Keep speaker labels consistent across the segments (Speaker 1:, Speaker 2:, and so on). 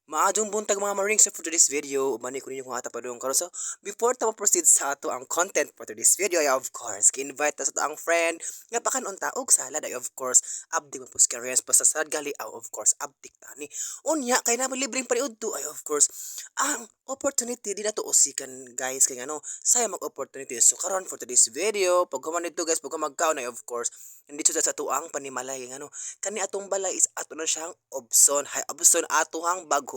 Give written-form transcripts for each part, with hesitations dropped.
Speaker 1: Maayong buntag, mga marings. So for today's video, uban ko ninyo kung ata padung karon. So before ta proceed sa ato ang content for today's video, ay of course, gi-invite ta sa ato ang friend nga pakanon ta og salad. Ay of course, abdik man pud si basta salad gali, ay of course, abdik ta ni. Unya kay na libreng paniudto, ay of course, ang opportunity di na to usikan, guys, kay ngano saya mag opportunity. So karon for today's video, pag human dito, guys, pag magkaon, ay of course, nandito sa ato ang panimalay, kay ngano kani atong balay is ato na siyang obson. Hay obson atohang baghoon.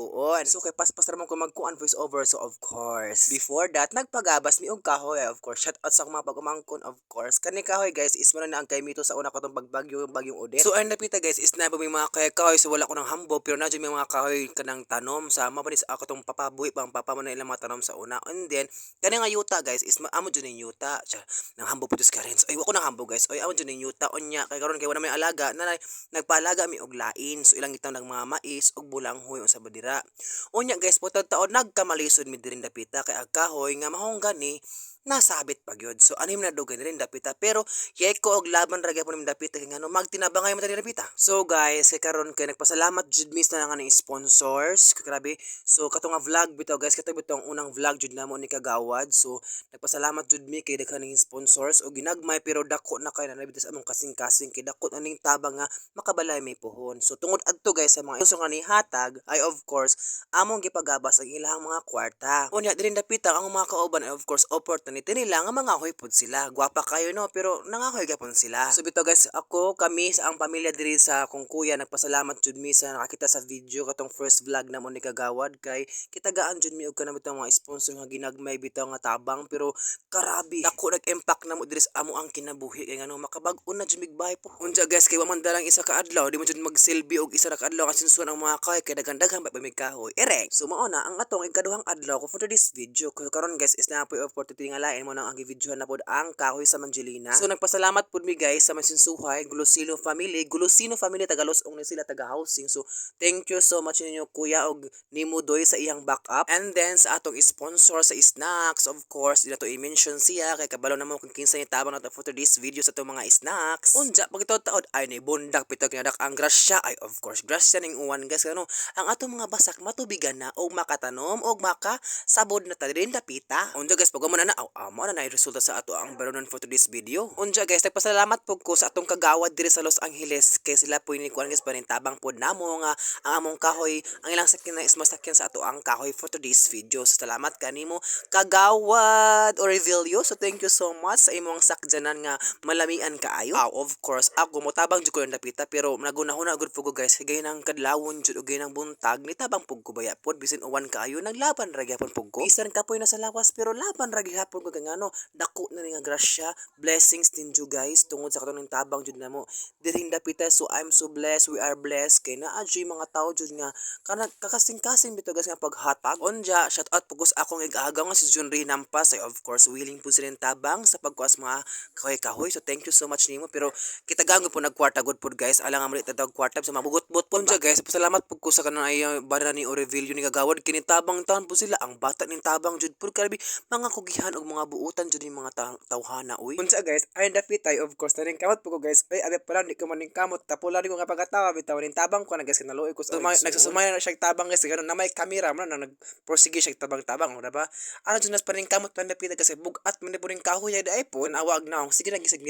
Speaker 1: So kay paspas ra man ko magkuan voice over. So of course, before that, nagpagabas mi og kahoy. Ay, of course, shout out sa akong mga pag-umangkon. Of course, kani kahoy, guys, is mo na ang kay mito sa una ko tong pagbagyo, yung bagyong Odette. So ay napita, guys, is na may mga kay kahoy, so wala ko nang hambog, pero na may mga kahoy kanang tanom sa ma sa ako tong papabuhi pa ang papa mo na ilang mga tanom sa una. And then kani nga yuta, guys, is amo jud ning yuta siya nang hambog po ka rin. So ay wa ko nang hambog, guys. Oy, amo jud ning yuta. Unya kay karon kay wala may alaga na nagpaalaga mi og lain, so ilang gitang nag mga mais ug bulanghoy unsa ba dira. Unya, guys, putod taon nagkamalisod mi diri dapita kay ang kahoy nga mahonggan ni nasabit pa gyud. So anim na dugay rin dapita, pero yeko og laban ra gyapon mi dapita kay ngano magtinabangay man ta dapita. So guys, kay karon kay nagpasalamat jud mi sa nga ning sponsors. Grabe. So kato nga vlog bitaw, guys, kato bitaw ang unang vlog jud namo ni kagawad. So nagpasalamat jud mi kay daghan ning sponsors og ginagmay pero dako na kay na sa among kasing-kasing kay dako na ning tabang nga makabalay may puhon. So tungod adto, guys, sa mga sponsor nga nihatag, ay of course among gipagabas ang ilang mga kwarta. Unya diri dapita ang mga kauban, ay of course opportunity nila nga mangahoy pud sila. Gwapa kayo, no, pero nangahoy gapon sila. So bitaw, guys, ako kami sa ang pamilya diri sa akong kuya nagpasalamat jud mi sa nakakita sa video katong first vlog namo ni kagawad kay kitagaan jud mi og kanang bitong mga sponsor nga ginagmay bitaw nga tabang, pero karabi dako nag-impact namo diri sa amo ang kinabuhi kay ngano makabag-o na jud mig bahay po. Unja, guys, kay wa man dalang isa ka adlaw, di mo jud magsilbi og isa ra ka adlaw kasinsuan ang mga kahoy kay daghan-daghan pa mig kahoy. Ere. So mao na ang atong ikaduhang adlaw ko for today's video. Kung karon, guys, is naa poy opportunity nga lain mo nang ang gi-videohan na pod ang kahoy sa Mangelina. So nagpasalamat pud mi, guys, sa Masinsuhay, Gulosino family, Gulosino family, taga Losong ni sila, taga housing. So thank you so much ninyo, kuya, og nimo doy sa iyang backup. And then sa atong sponsor sa snacks, of course, di na to i-mention siya kay kabalo na mo kung kinsa ni tabang nato for today's video sa atong mga snacks. Unja pag taod ay ni bundak pito kinadak ang grasya, ay of course grasya ning uwan, guys, ano ang atong mga basak matubigan na og makatanom og makasabod na ta din dapita. Unja, guys, pag mo na aw amo na na resulta sa ato ang baronon for today's video. Unja, guys, nagpasalamat pud ko sa atong kagawad diri sa Los Angeles kay sila po ni kuan, guys, tabang pod namo nga ang among kahoy, ang ilang sakyan na is masakyan sa ato ang kahoy for today's video. So salamat kanimo, kagawad Orivilio. So thank you so much sa imong sakjanan nga malamian kaayo. Ah, of course, ako motabang jud ko lang dapita, pero nagunahuna gud pud ko, guys, kay gayong kadlawon jud og gayong buntag ni tabang pud ko baya pod bisin uwan kaayo, naglaban ra gyapon pud ko. Bisan kapoy na sa lawas pero laban ra gihapon ko kay ngano dako na ni nga grasya, blessings din jud, guys, tungod sa katong tabang jud namo diri dapita. So I'm so blessed, we are blessed kay naa jud mga tao jud nga kana kakasing-kasing bitaw, guys, nga paghatag. Unja, shout out pud ko sa akong igagaw nga si Junri Nampas, ay of course willing po sila tabang sa pagkuas mga kahoy-kahoy. So thank you so much nimo, pero kita gango po nagkwarta good pod, guys, alang nga malit tag kwarta sa mabugot-bot po. Unja, guys, pasalamat pud ko sa kanang ay bara ni Orevilio ni kagawad kini tabang taon po sila ang bata ning tabang jud pud karabi mga kugihan og mga buutan jud ning mga tawhana uy. Unsa, guys, ay dapitay of course taning kamot po ko, guys. Ay abi pala di ko maning kamot tapula ko nga pagkatawa bitaw ning tabang ko na, guys, kinaluoy ko sa nagsusumay na siya tabang, guys, ganun na may kamera man na nagprosige siya tabang-tabang o ba ano jud nas paning kamot man dapita kasi bugat man po ning kahoy ay ay po awag na sige nag gisig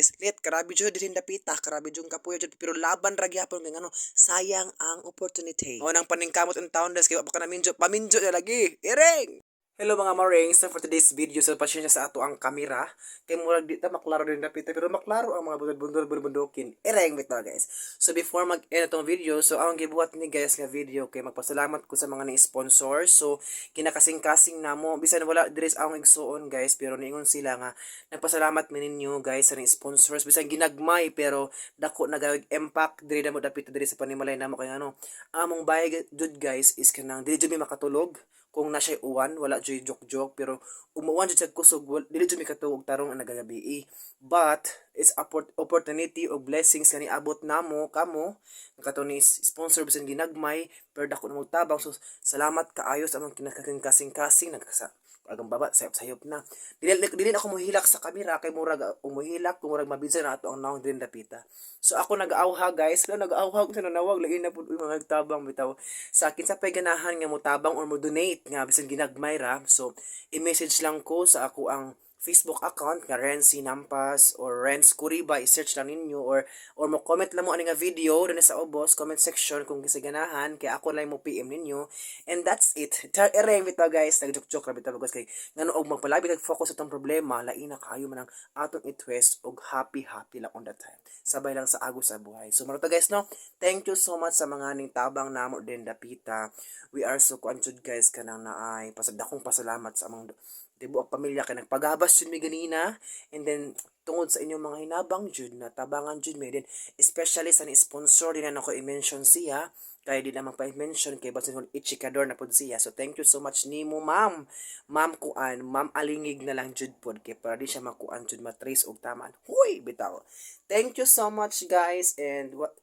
Speaker 1: karabi jud diri dapita, karabi jud kapuyo jud, pero laban ra gyapon kay ngano sayang ang opportunity o nang paningkamot ang taon, guys, kay wa pa ka na minjo paminjo na lagi. Ireng. Hello, mga marings, so for today's video, so pasensya sa ato ang kamera kay murag di ta maklaro din dapita, pero maklaro ang mga bundol bundol bundukin. Ireng bitaw, guys. So before mag-end atong video, so ang gibuhat ni, guys, nga video kay magpasalamat ko sa mga ni-sponsor. So kinakasing-kasing namo bisan wala diri sa akong igsuon, guys, pero niingon sila nga nagpasalamat mi ninyo, guys, sa ni-sponsors bisan ginagmay pero dako na gayud impact diri namo dapita diri sa panimalay namo kay ano among bahay jud, guys, is kanang dili jud mi makatulog kung na siya uwan, wala jud joke-joke, pero umuwan jud sa kusog, dili jud mi katuog tarong ang nagagabi. But is opportunity o blessings nga niabot namo kamo nga kato ni sponsor bisan ginagmay pero dako na magtabang. So salamat kaayo sa among kinakasing-kasing nagkasa agang baba sayop sayop na. Dili dili na ako mohilak sa kamera kay murag umuhilak kung murag mabisa na ato ang nawong din dapita. So ako nag-awha, guys, wala nag-awha ko sa nanawag lagi na pud mga nagtabang bitaw sa akin sa pay ganahan nga motabang or mo donate nga bisan ginagmay ra. So i-message lang ko sa ako ang Facebook account nga Renzi Nampas or Renz Kuriba, i-search lang ninyo or mo comment lang mo ani nga video dinhi sa ubos comment section kung kinsa ganahan kay ako lang mo PM ninyo and that's it. Char ereng bitaw, guys, nag-joke-joke ra bitaw, guys, kay ngano og magpalabi kag focus sa atong problema, lain na kayo man ang atong i-twist og happy happy lang on that time, sabay lang sa agos sa buhay. So mao to, guys, no? Thank you so much sa mga ning tabang namo din dapita. We are so kuan jud, guys, kanang naay pasad akong pasalamat sa among tibuok pamilya kay nagpagabas jud mi ganina and then tungod sa inyong mga hinabang jud na tabangan jud mi din, especially sa ni sponsor din na ako i-mention siya kay di naman pa i-mention kay basin kung ichikador na pud siya. So thank you so much nimo, ma'am, ma'am kuan, ma'am Alingig na lang jud pod kay para di siya makuan jud, matrace og taman. Huy, bitaw, thank you so much, guys, and what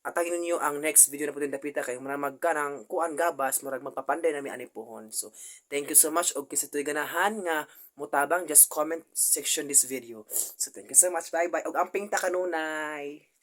Speaker 1: atagin ninyo ang next video na po din dapita kay murag magka ng kuan gabas, murag magpapanday nami ani pohon. So thank you so much og kinsa toy ganahan nga mutabang, just comment section this video. So thank you so much, bye bye og amping ta kanunay.